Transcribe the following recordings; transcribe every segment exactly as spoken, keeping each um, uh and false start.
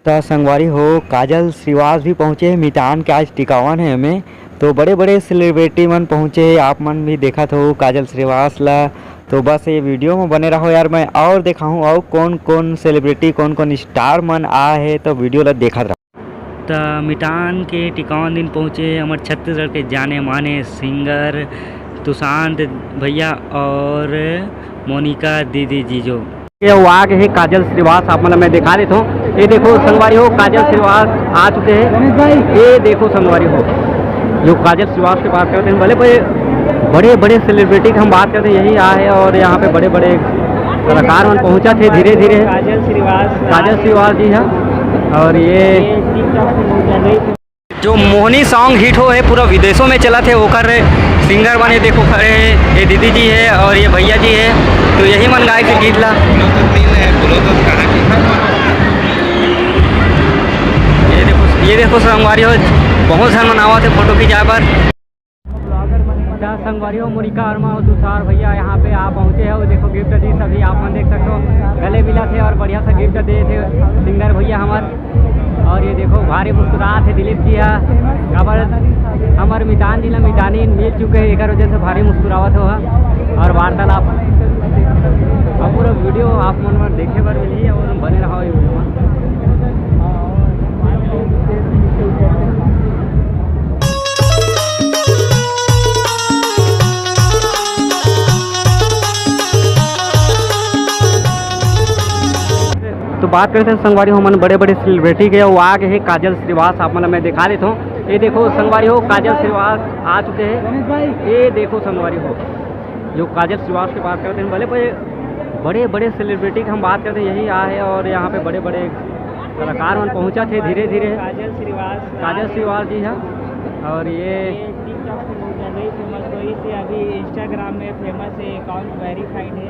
त संगवारी हो, काजल श्रीवास भी पहुँचे हे मितान के, आज टिकावन हे एमे। तो बड़े-बड़े celebrity मन पहुँचे हे, आप मन भी देखत हो काजल श्रीवास ला। तो बस ये video में बने रहो यार, मैं और देखाहूँ और कौन-कौन celebrity, कौन-कौन star मन आए हे, तो video ला देखत रहो। त मितान के टिकावन दिन पहुँचे हे हमर छत्तीसगढ़ के जाने माने singer सुशांत भैया और मोनिका दीदी जी जो ये वो आ गए हे काजल श्रीवास, आप मन ला मैं दिखा देता हूँ। ये देखो संगवारी हो, काजल श्रीवास आ चुके हैं। ये देखो संगवारी हो, जो काजल श्रीवास की बात करते हैं, भले बड़े बड़े बड़े celebrity की हम बात करते हैं, यही आ है और यहाँ पे बड़े बड़े कलाकार मन पहुँचा थे धीरे धीरे। काजल श्रीवास। काजल श्रीवास जी हैं। और ये ये TikTok पे बहुत ज़्यादा ही जो मोहनी song hit हो है, पूरा विदेशों में चला थे, ओकर singer बने देखो खड़े हैं, ये दीदी जी है और ये भैया जी है, तो यही मन गाए के गीत ला। ये देखो, ये देखो संगवारी हो, बहुत झन मन आवत हे फोटो खिंचाए बर। अच्छा संगवारी हो, मोनिका वर्मा और तुषार भैया यहाँ पे आ पहुँचे हैं। वो देखो gift दी सभी आप मन देख सकते हो, गले मिला थे और बढ़िया सा gift दे थे singer भैया हमारे। और ये देखो भारी मुस्कुरात हे दिलीप जी हा, काबर हमर मितान जी ला मितानी मिल चुके हे, एकर वजह से भारी मुस्कुरावत हे हा। और वार्तालाप अब पूरा video आप मन बर देखे बर मिलही और बने रहो ये video में। तो बात करते हैं संगवारी हो, हमन बड़े बड़े celebrity के, वो आ गए हे काजल श्रीवास, आप मन ला मैं दिखा देता हूँ। ये देखो संगवारी हो, काजल श्रीवास आ चुके हैं। ये देखो संगवारी हो, जो काजल श्रीवास की बात करते हैं, भले बड़े बड़े बड़े celebrity की हम बात करते हैं, यही आ है और यहाँ पे बड़े बड़े कलाकार मन पहुँचा थे धीरे धीरे। काजल श्रीवास। काजल श्रीवास जी हैं। और ये ये TikTok पे बहुत ज़्यादा ही famous, तो इसे अभी Instagram में famous है, account verified है।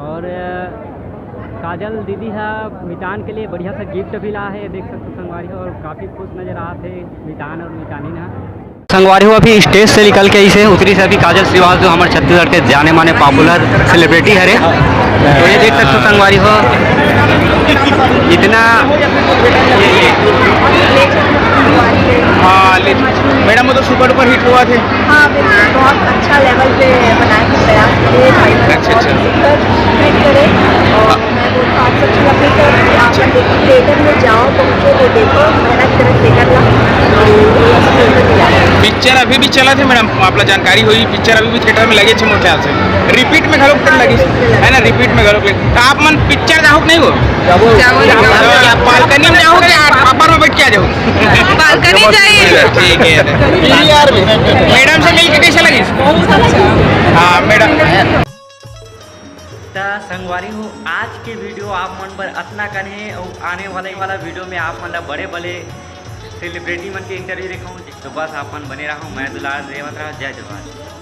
और अ, काजल दीदी हा मितान के लिए बढ़िया सा gift भी ला है, देख सकते हो संगवारी हो, और काफ़ी खुश नजर आत हे मितान और मितानी ना। संगवारी हो, अभी stage से निकल के इसे उतरी से अभी काजल श्रीवास, जो हमर छत्तीसगढ़ के जाने माने popular celebrity हरे। तो ये देख सकते हो संगवारी हो, इतना हाँ, ले, मैडम, वो तो super duper hit हुआ थे। हाँ, बिल्कुल, बहुत अच्छा level पे बनाए थे प्रयास, ये भाई मैंने अच्छा, बहुत अच्छा। सुंदर treat करे और मैं बोलता हूँ आप सबसे अपील करूँ कि आप लोग theatre में जाओ, पहुँचो, वो देखो, मेहनत करो, theatre ला। पिक्चर अभी भी चलत हे मैडम, आप ला जानकारी होही, पिक्चर अभी भी theatre में लगे हे मोर ख्याल से, repeat में घलोक लगे हे ना, repeat में घलोक लगे। तो आप मन पिक्चर जाहू कि नहीं हो? जाबो। जाबो, जाबो। तो आप balcony में जाहू कि आप upper में बैठ के आ जाहू? Balcony चाहिए। ठीक है। पीवीआर में। मैडम से मिलके कैसे लगी? बहुत अच्छा। हाँ, मैडम। त संगवारी हो, आज के video आप मन बर अतना कन हे, अउ आने वाला, वाला video में आप मन ला बड़े, बड़े celebrity मन के interview देखाहूँ। तो बस आप मन बने रहू, मैं दुलार देवत रहू, जय जोहार।